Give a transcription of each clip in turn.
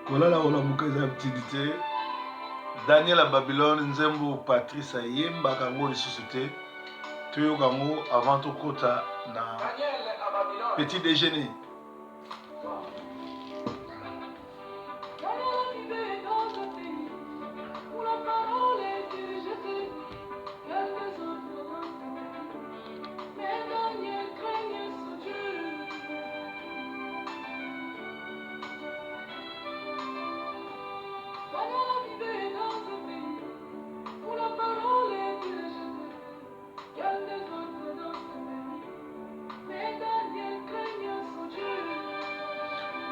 Kolala kolamuka eza habitude te. Daniel ya Babylone nzembo Patrice ayembaka yango lisusu te. Toyoka yango avant tokota na petit déjeuner.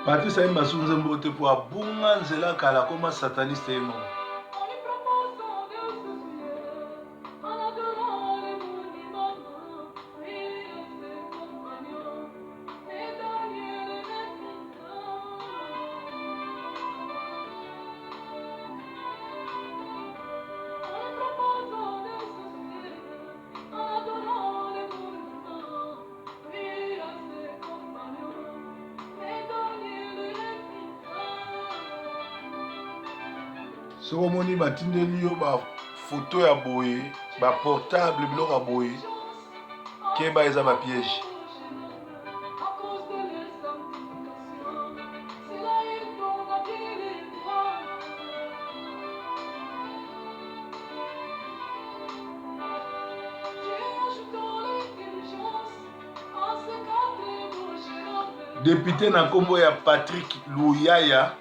Patrice ayemba su nzembo te mpo abunga nzela kala akoma sataniste ye moko. Soki omoni batindeli yo ba photo ya boye ba portable biloko ya boye keba eza ba piège. Depute na nkombo ya Patrick Luyaya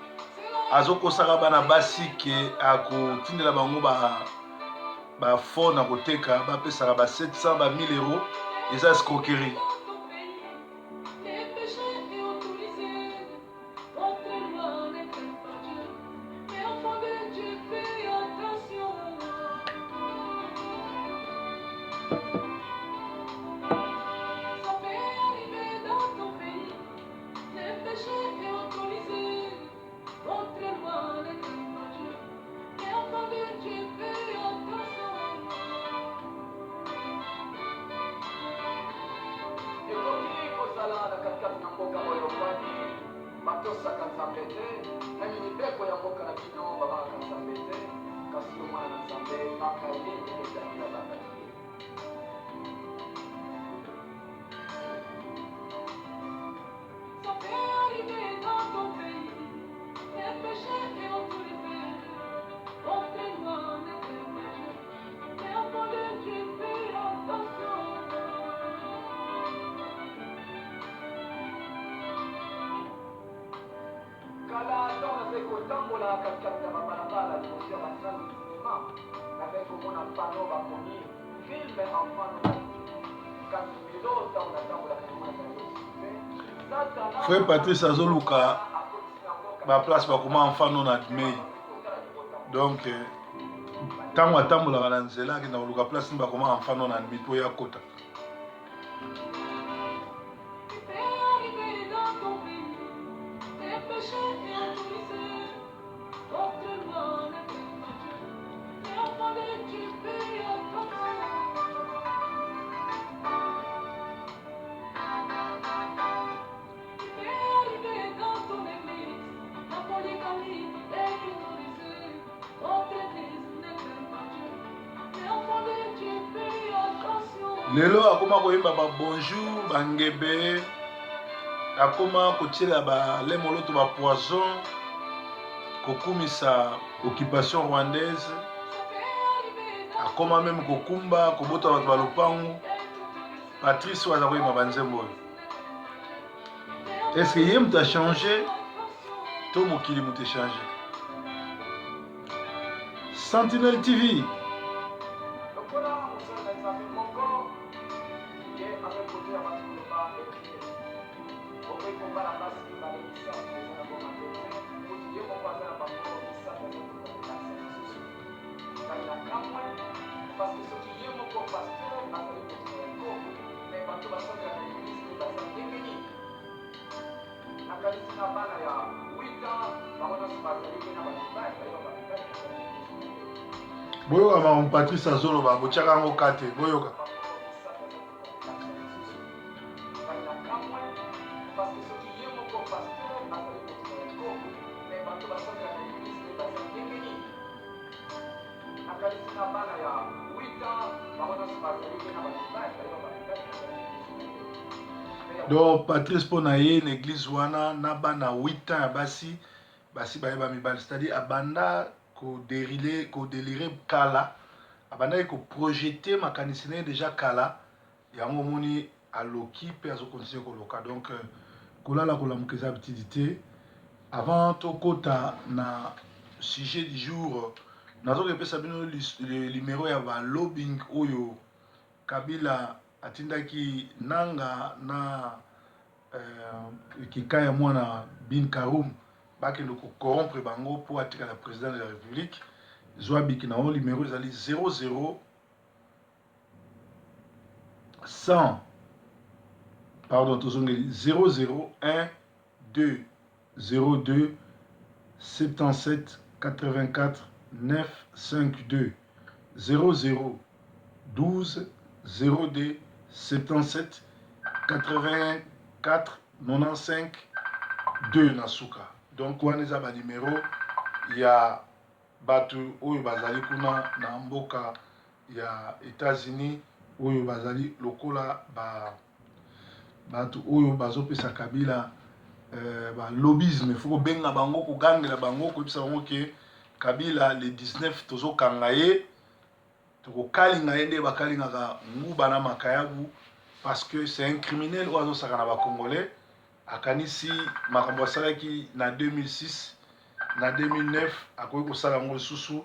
azokosaka bana basi ke akotindela bango ba ba phone akoteka bapesaka ba 700 ba 1000 euros eza escroquerie. Ekoki kozala na katikati na mboka oyo ofandi, batosaka Nzambe te, meme mibeko ya mboka na bino babangaka Nzambe te, kasi yo mwana na Nzambe, banga ye ndenge Daniel abangaki ye. Kala, ntango nazali kotambola katikati na babalabala liboso ya basale de cinema, nazali komona pano bakomi Film enfant non admis. Kasi lelo, ntango natambolaka namonaka yango lisusu te. Satana Frère Patrice azoluka akotisi yango ba place bakoma enfant non admis. Donc ntango atambolaka na nzela akenda koluka place nini bakoma enfant non admis mpo ye akota. Lelo akoma koyemba ba bonjour ba ngebe akoma kotiela ba lemoloto ba poison kokumisa occupation rwandaise akoma meme kokumba kobota bato ba lopango Patrice oyo aza koyemba ba nzembo oyo est ce que ye moto a change to mokili moto echange Sentinelle TV. Lokola mosali na Nzambe moko, ye azali koteya bato koloba ete okoki kobala basi mibale misato eza na bango mabe te, kutu ye moko aza na bango misato azali koluka kobakisa lisusu. Ngai nakamwe parce que soki ye moko pasteur azali moto na yango, mais bato basambelaka na eglise nde baza ndenge nini? Nakanisi na bana ya 8 ans bango nionso bazali pe na ba mibali bayeba ba mibali na kati ya eglise na ye. Boyoka makambo Patrice azoloba botiaka yango ka te boyoka. Ngai nakamwe parce que soki ye moko pasteur azali moto na yango mais bato basambelaka. Donc Patrice mpo na ye na eglise wana na bana 8 ans ya basi basi bayeba mibali, c'est-à-dire abanda koderile kodelire kala, abandaki koprojete makanisi na ye deja kala. Yango omoni aloki mpe azokontinue koloka. Donc kolala kolamuka eza habitude te. Avant tokota na sujet du jour, nazokepesa bino numero ya ba lobbying oyo Kabila atindaki Nanga na Kikaya mwana Bin Karum bakende ko corrompre bango mpo atikala président de la République. Zwa biki na yo, numero ezali 00 100, pardon, tozongeli 00 1 2 02 77 84 9 5 2, 00 12 02 77 84 95 2 na suka. Donc wana eza banimero ya bato oyo bazali kuna na mboka ya États-Unis, oyo bazali lokola ba bato oyo bazopesa Kabila balobbyisme. Faut kobenga bango, kogangela bango, koyebisa bango ke Kabila le 19 tozokanga ye, tokokalinga ye nde bakalingaka nguba na makayabu, parce que c'est un criminel oyo azosaka na Bacongolais. Akanisi makambo asalaki na 2006, na 2009, akoki kosala yango lisusu,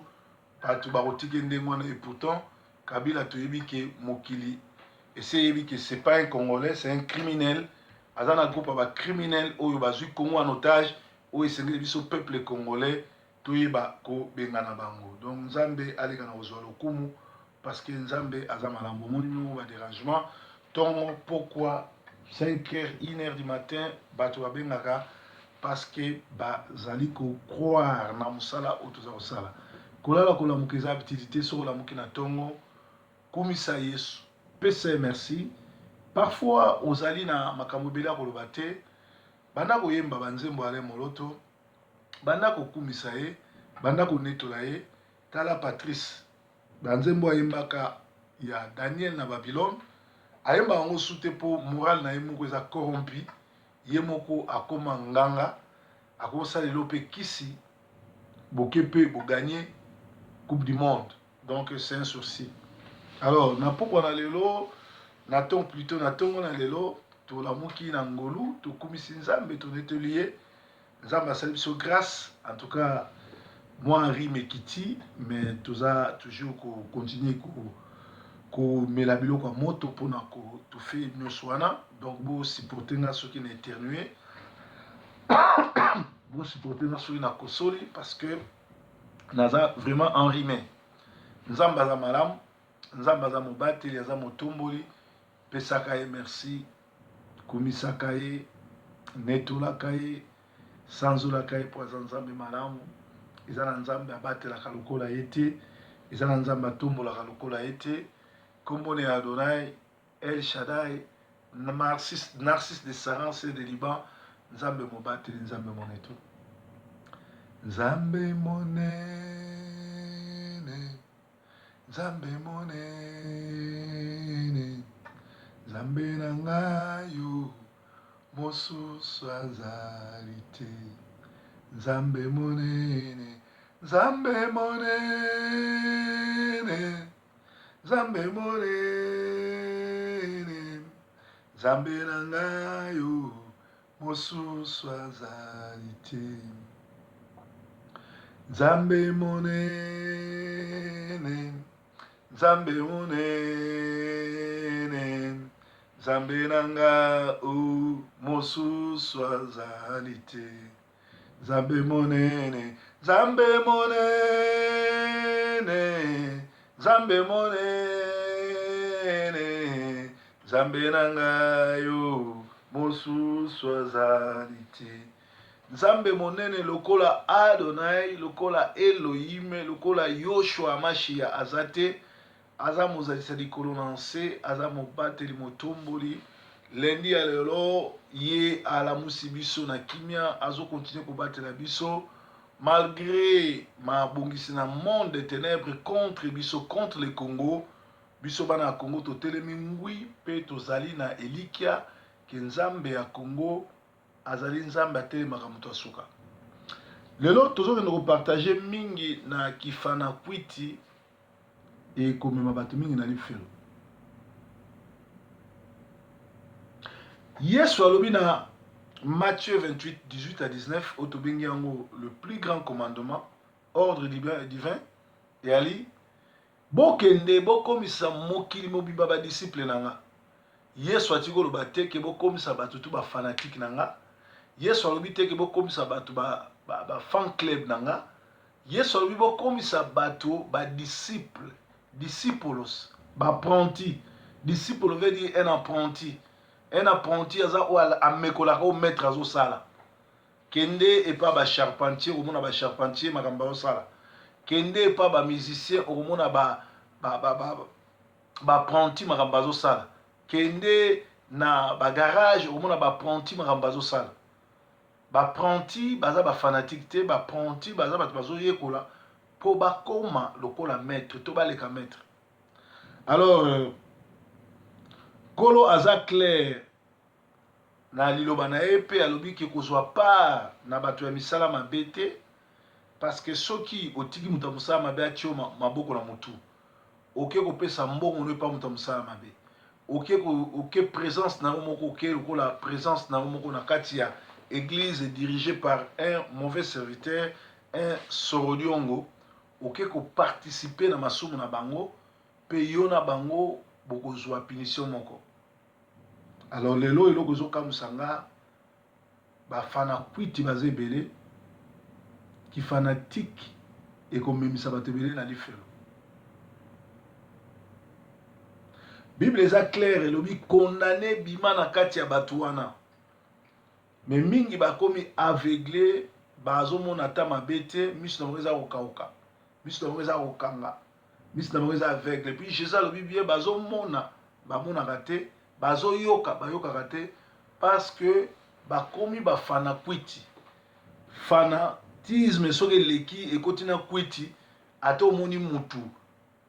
bato bakotika ndenge wana. Et pourtant Kabila, toyebi ke mokili esi eyebi ke c'est pas un Congolais, c'est un criminel. Aza na groupe ya bacriminel oyo bazwi Congo en otage, oyo esengeli biso peuple congolais toyeba kobengana bango. Donc Nzambe aleka na kozwa lokumu, parce que Nzambe aza malamu. Omoni moko badérangement ntongo pokwa, 5 heures, 1 heure du matin, bato babengaka parce que bazali kocroire na mosala oyo toza kosala. Kolala kolamuka eza habitude te. Soki olamuki na ntongo, kumisa Yesu, pesa ye merci. Parfois ozali na makambo ebele ya koloba te, banda koyemba banzembo ya Moloto, banda kokumisa ye, banda konetola ye. Tala Patrice, banzembo ayembaka ya Daniel na Babylone, ayembaka yango su te mpo moral na ye moko eza corrompu. Ye moko akóma nganga, akosalela mpe kisi boke mpe boganye Coupe du monde. Donc c'est un souci. Alors na pokwa na lelo, na ntongo plutôt, na ntongo na lelo, tolamuki na ngolu, tokumisi Nzambe, tonetoli ye. Nzambe asali biso grâce. En tout cas mwa rhume ekiti, mais toza toujours kocontinue komela biloko ya moto mpona kotufe nyonso wana. Donc bosupporte nga soki na éternue, bosupporte nga soki na kosoli, parce que naza vraiment enrhumé. Nzambe aza malamu, Nzambe aza mobateli, aza motomboli. Pesaka ye merci, kumisaka ye, netolaka ye, sanzolaka ye, mpo aza Nzambe malamu. Eza na Nzambe abatelaka lokola ye te, eza na Nzambe atombolaka lokola ye te. Nkombo na ya Adonai El Shaddai, Narcisse, Narcisse de Saron et de Liban. Nzambe mobateli, Nzambe moneto, Nzambe monene, Nzambe monene, Nzambe na ngai yo, mosusu azali te. Nzambe monene, Nzambe monene, Nzambe monene, Nzambe na ngai yo, mosusu azali te. Nzambe monene, Nzambe monene, Nzambe na nga o, mosusu azali te. Nzambe monene, Nzambe monene, Nzambe monene, Nzambe na ngai o, mosusu azali te. Nzambe monene lokola Adonai, lokola Elohim, lokola Yoshua Mashia aza te. Aza mozalisa likolo na nse, aza mobateli, motomboli. Lundi ya lelo, ye alamusi biso na kimia, azokontinue kobatela biso malgré mabongisi na monde de ténèbres contre biso, contre le Congo. Biso bana ya Congo totelemi ngwi mpe tozali na elikya ke Nzambe ya Congo azali Nzambe atelemaka moto ya suka. Lelo tozokende kopartage mingi na kifanakwiti ekomema bato mingi na lifelo. Yesu alobi na Matthieu 28, 18 à 19, oyo tobengi yango le plus grand commandement, ordre divin, eyali bokende bokomisa mokili mobimba ba disciple na nga. Yesu atiki koloba te ke bokomisa bato tu ba fanatique na nga. Yesu alobi te ke bokomisa bato ba, ba, ba fan club na nga. Yesu alobi bokomisa bato ba disciple, discípulos, ba apprenti. Disciple veut dire un apprenti. Un apprenti aza oyo amekolaka oyo maître azosala. Kende epa ba charpentier okomona ba charpentier makambo bazosala. Kende epa ba musicien okomona ba ba ba, ba, ba apprenti makambo bazosala. Kende na ba garage okomona ba apprenti makambo bazosala. Ba apprentis baza ba fanatiques te, ba apprentis baza bato bazoyekola mpo bakoma lokola maître to baleka maître. Alors Nkolo aza clair na liloba na ye mpe alobi ke kozwa part na bato ya misala mabe te, parce que soki otiki moto ya mosala mabe atie yo maboko na motu, oke kopesa mbongo no epa moto ya mosala mabe, oke oke presence na yo moko, oke lokola presence na yo moko na kati ya église dirigée par un mauvais serviteur, un sorodiongo, oke koparticiper na masumu na bango mpe yo na bango bokozwa punition moko. Alors lelo eloko ezokamwisa nga, ba fanakwiti baza ebele, ki fanatique ekomemisa bato ebele na lifelo. Bible eza claire, elobi condamne bima na kati ya bato wana. Mais mingi bakomi aveugle, bazomona ata mabe te, miso na bango eza kokauka, miso na bango eza kokanga, miso na bango eza aveugle. Puis Jesus alobi bien, bazomona bamonaka te, bazoyoka bayokaka te, parce que bakomi ba fanakwiti. Fanatisme soki eleki ekoti na kwiti, ata omoni mutu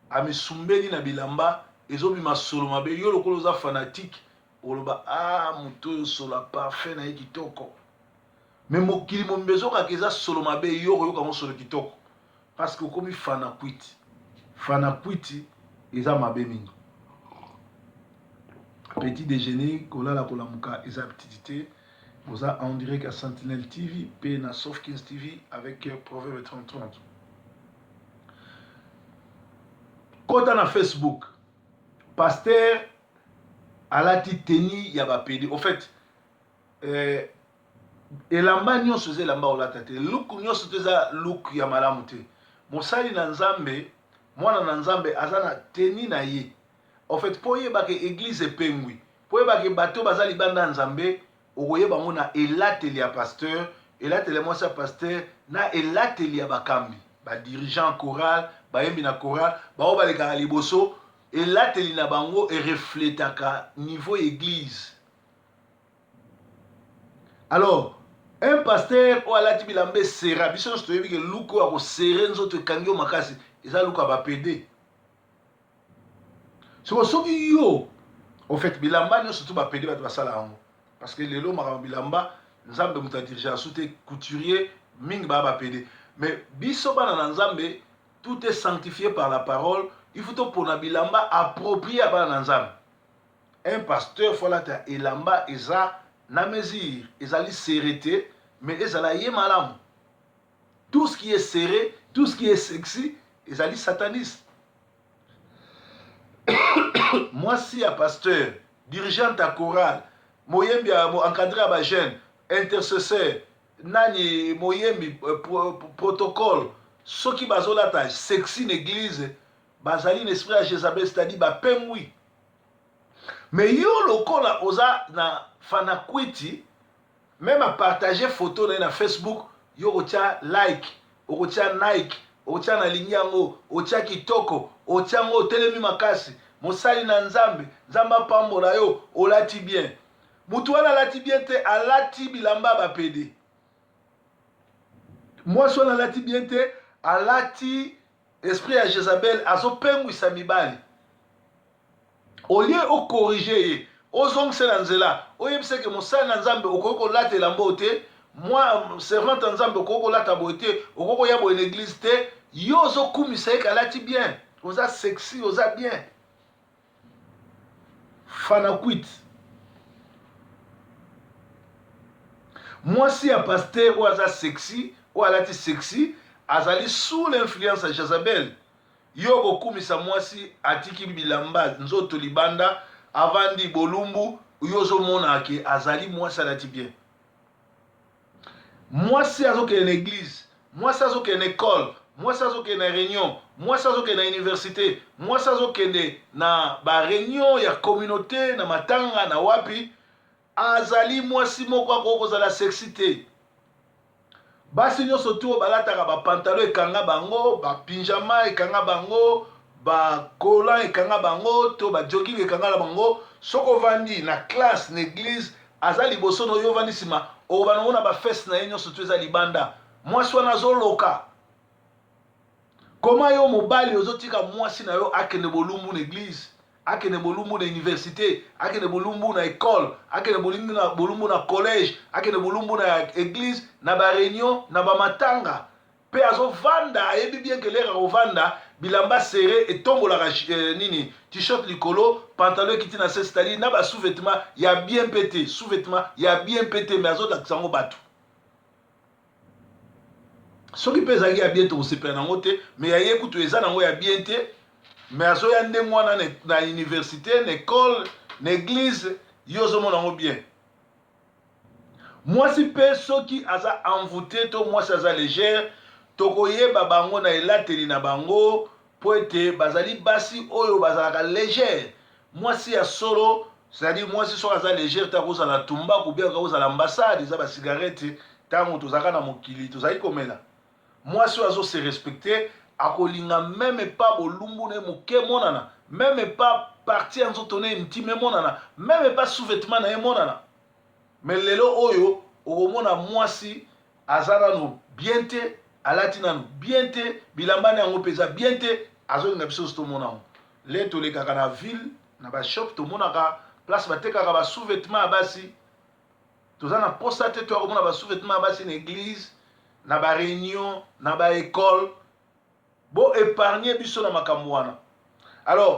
amisumbeli na bilamba ezobima solo mabe, yo lokola oza fanatique oloba ah, moto oyo solo ya parfum na ye kitoko, mais mokili mobimba ezokaka eza solo mabe, yo okoyoka yango solo kitoko parce que okomi fanakwiti. Fanakwiti eza mabe mingi. Petit déjeuner, kolala kolamuka eza aptitude te. Boza en direct à Sentinelle TV pe na Soft Kings TV avec Proverbe 3030. Kota na Facebook, pasteur alati tenue ya ba pede. Au fait, elamba nyonso eza elamba olata te, look nyonso te eza look ya malamu te. Mosali na Nzambe, mwana na Nzambe aza na tenue na ye. Au fait, po oyeba ke église epengwi, po oyeba ke bato baza libanda ya Nzambe, okoyeba yango na elateli ya pasteur, elateli ya mwasi ya pasteur, na elateli ya bakambi, ba dirigeant chorale, bayembi na chorale, baoyo balekaka liboso, elateli na bango erefletaka niveau ya église. Alors, un pasteur oyo alati bilamba esera, biso nyonso toyebi ke look oyo akosere nzoto ekangi yo makasi, eza look ya ba PD. Siko soki yo, au fait, bilamba nyonso tu ba PD bato basala yango, parce que lelo makambo bilamba Nzambe moto adirige asu te, couturier mingi baya ba PD. Mais biso bana na Nzambe, tout est sanctifié par la parole, il faut topona bilamba approprié ya bana na Nzambe. Un pasteur faut alata elamba eza na mesure, ezali serré te, mais ezala ye malamu. Tout ce qui est serré, tout ce qui est sexy, ezali sataniste. Mwasi ya pasteur, dirigeante ya chorale, moyembi ya encadré ya ba jeune, intercesseur, nani moyembi protocole, soki bazolata sexy na église, bazali na esprit ya Jezabel, c'est-à-dire bapengwi. Mais yo lokola oza na fanakwiti, même a partager photo na ye na Facebook, yo okotia like, okotia Nike, okotia nalingi yango, otia kitoko, otia yango otelemi makasi, mosali na Nzambe, Nzambe apambola yo, olati bien. Mutu wana alati bien te, alati bilamba ba pede. Mwasi wana alati bien te, alati esprit ya Jezabel, azopengwisa mibali. Au lieu o corriger ye, ozongisa na nzela, oyebisa ke mosali na Nzambe okoki kolata elamba oyo te, mwa servante ya Nzambe okoki kolata boye te, okoki koya boye na eglise te, yo ozokumisa ye ke alati bien, oza sexy, oza bien. Fanakwiti. Mwasi ya pasteur oyo aza sexy, oyo alati sexy, azali sous l'influence ya Jezabel. Yo okokumisa mwasi atiki bilamba nzoto libanda avandi bolumbu yo ozomona ke azali mwasi alati bien. Mwasi azokende na eglise, mwasi azokende na ecole, mwasi azokende na reunion, mwasi azokende na universite, mwasi azokende na ba reunion ya communaute na matanga na wapi, azali mwasi moko akoki kozala sexy te. Basi nyonso tu oyo balataka ba pantalon ekanga bango, ba pinjama ekanga bango, ba collant ekanga bango to ba jogging ekanga na bango, soki ovandi na classe na eglise aza liboso na yo ovandi nsima, okobanda komona ba fesse na ye nyonso tu eza libanda. Mwasi wana azoloka. Koma yo mobali ozotika mwasi na yo akende bolumbu na eglise, akende bolumbu na universite, akende bolumbu na ecole, akende bolumbu na, bolumbu na collège, akende bolumbu na eglise, na ba reunion, na ba matanga. Pe azovanda, ayebi bien que l'heure akovanda, bilamba serré etombolaka eh, nini, t-shirt likolo, pantalon ekiti na se, c'est-à-dire na ba sous-vêtements ya bien pe te, sous-vêtements ya bien pe te, mais azolakisa yango bato. Soki mpe ezalaki ya bien tokosepela nango te, mais ya ye kutu eza nango ya bien te, mais azoya ndenge wana na université, na école, na église, yo ozomona yango bien. Mwasi mpe soki aza envoûté to mwasi aza légère, tokoyeba bango na elateli na bango mpo ete bazali basi oyo bazalaka légère. Mwasi ya solo, c'est-à-dire mwasi soki aza légère te akozala tumbaku bien akozala ambassade, eza ba cigarette tango tozalaka na mokili tozalaki komela. Mwasi oyo azo se respecter akolinga meme pas bolumbu na ye moke emonana, meme pas partie ya nzoto na ye intime emonana, meme pas sous-vêtement na ye emonana. Mais lelo oyo okomona mwasi aza nanu bien te, alati nanu bien te, bilamba na yango mpe eza bien te, azolinga biso nyonso tomona yango. Le tolekaka na ville, na ba shop, tomonaka place batekaka ba sous-vêtements ya basi. Toza na posa te toya komona ba sous-vêtements ya basi na eglise, na ba réunion, na ba école. Bo épargner biso na makambo wana. Alors,